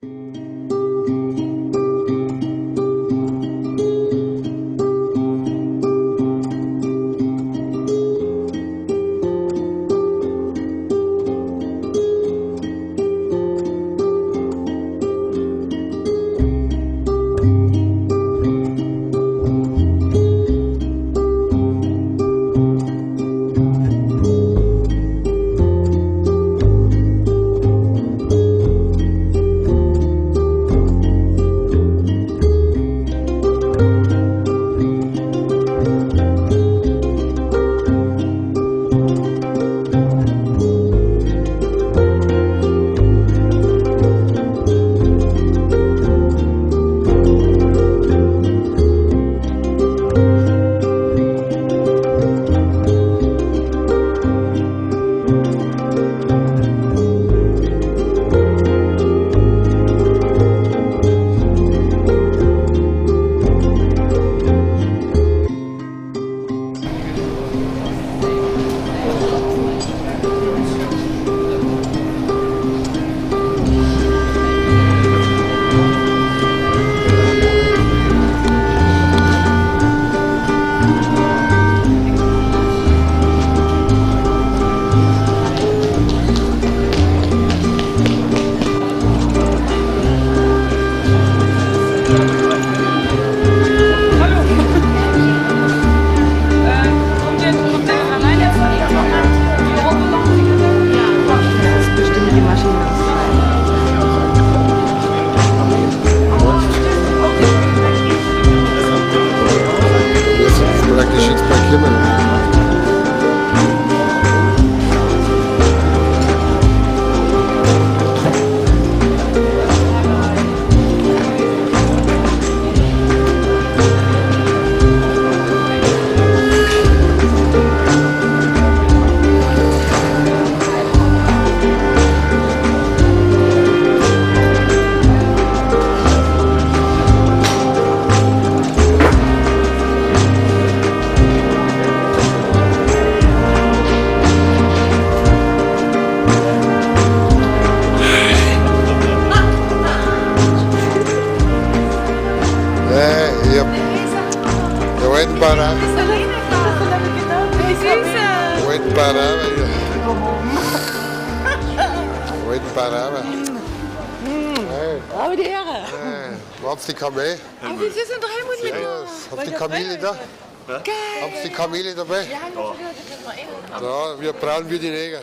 Das ist bestimmt die Maschine. Wir sind praktisch jetzt bei Kimmen. Nee, je wollten parar. Wollten parar. Wollten parar. Hey, Aber die Ehre. hey. Wo habt ihr die Kamele? Aber wie süß sind Helmut mit Servus. Habt ihr die Kamele da? Habt ihr die Kamele dabei? Ja, wir brauen wie die Neger.